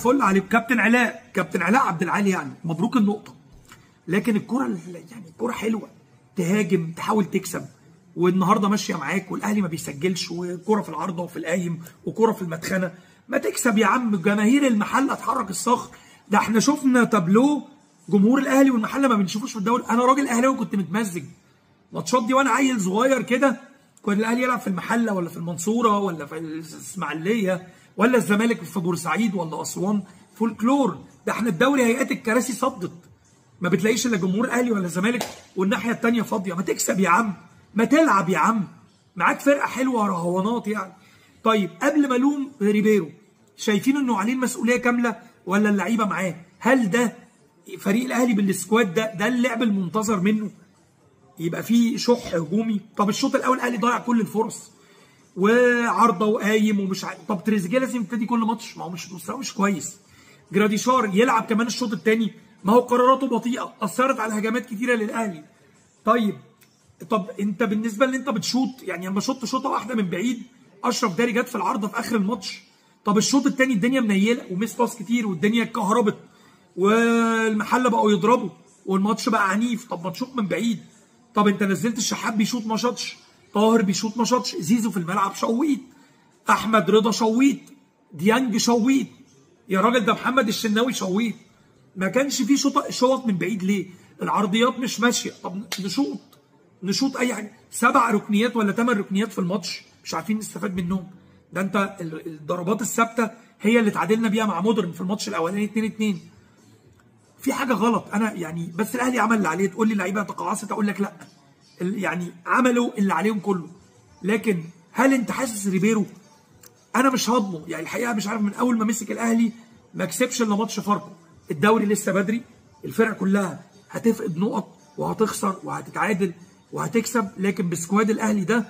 الفل عليك كابتن علاء، كابتن علاء عبد العالي، يعني مبروك النقطة. لكن الكره يعني الكره حلوة، تهاجم تحاول تكسب، والنهارده ماشية معاك، والاهلي ما بيسجلش، وكره في العارضة وفي القايم وكره في المدخنه. ما تكسب يا عم، جماهير المحلة تحرك الصخر. ده احنا شفنا تابلو جمهور الاهلي والمحله ما بنشوفوش في الدوري. انا راجل اهلاوي كنت متمزج الماتشات دي وانا عيل صغير كده، كان الاهلي يلعب في المحلة ولا في المنصورة ولا في الاسماعيلية ولا الزمالك في بورسعيد ولا اسوان، فولكلور. ده احنا الدوري هيئات الكراسي صدت، ما بتلاقيش الا جمهور اهلي ولا زمالك والناحية الثانية فاضية. ما تكسب يا عم، ما تلعب يا عم، معاك فرقه حلوة رهوانات يعني. طيب قبل ما الوم ريبيرو، شايفين انه عليه المسؤولية كاملة ولا اللعيبة معاه؟ هل ده فريق الاهلي بال squad ده اللعب المنتظر منه؟ يبقى فيه شح هجومي. طب الشوط الاول الاهلي ضيع كل الفرص وعارضه وقايم ومش طب تريزيجيه لازم يبتدي كل ماتش، ما هو مش مستواه مش كويس. جراديشار يلعب كمان الشوط الثاني، ما هو قراراته بطيئه اثرت على هجمات كتيرة للاهلي. طيب طب انت بالنسبة اللي انت بتشوط، يعني لما شوط شوطه واحدة من بعيد اشرف داري جت في العارضة في اخر الماتش. طب الشوط الثاني الدنيا منيله و miss pass كتير والدنيا اتكهربت والمحله بقوا يضربوا والماتش بقى عنيف. طب ما تشوط من بعيد. طب انت نزلت الشحات بيشوط ما شاطش، طاهر بيشوط ما شاطش، زيزو في الملعب شويت، احمد رضا شويت، ديانج شويت، يا راجل ده محمد الشناوي شويت. ما كانش فيه شوط من بعيد ليه؟ العرضيات مش ماشية. طب نشوط اي حاجة. 7 ركنيات ولا 8 ركنيات في الماتش مش عارفين نستفاد منهم. ده انت الضربات الثابتة هي اللي تعادلنا بيها مع مودرن في الماتش الاولاني 2-2. في حاجة غلط. انا يعني بس الاهلي عمل اللي عليه. تقول لي اللعيبة تقاعست، اقول لك لا، يعني عملوا اللي عليهم كله. لكن هل انت حاسس ريبيرو؟ انا مش هضمه يعني الحقيقة، مش عارف. من اول ما مسك الاهلي ما كسبش الا ماتش فاركو. الدوري لسه بدري، الفرق كلها هتفقد نقط وهتخسر وهتتعادل وهتكسب، لكن ب squad الاهلي ده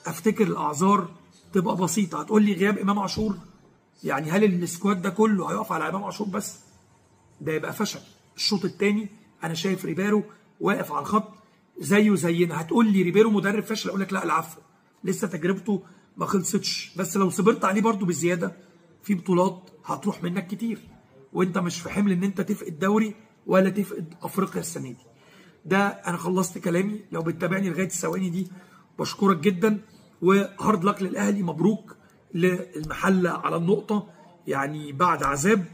افتكر الاعذار تبقى بسيطة. هتقول لي غياب امام عاشور، يعني هل ال squad ده كله هيقف على امام عاشور بس؟ ده يبقى فشل. الشوط الثاني انا شايف ريبيرو واقف على الخط زيه زينا. هتقول لي ريبيرو مدرب فاشل، اقول لك لا العفو، لسه تجربته ما خلصتش. بس لو صبرت عليه برده بزيادة في بطولات هتروح منك كتير، وانت مش في حمل ان انت تفقد دوري ولا تفقد افريقيا السنة دي. ده انا خلصت كلامي. لو بتتابعني لغاية الثواني دي بشكرك جدا، و hard luck للاهلي، مبروك للمحله على النقطة يعني بعد عذاب.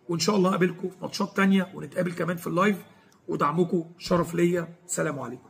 وان شاء الله اقابلكم في ماتشات تانية، ونتقابل كمان في ال live، ودعمكم شرف ليا. سلام عليكم.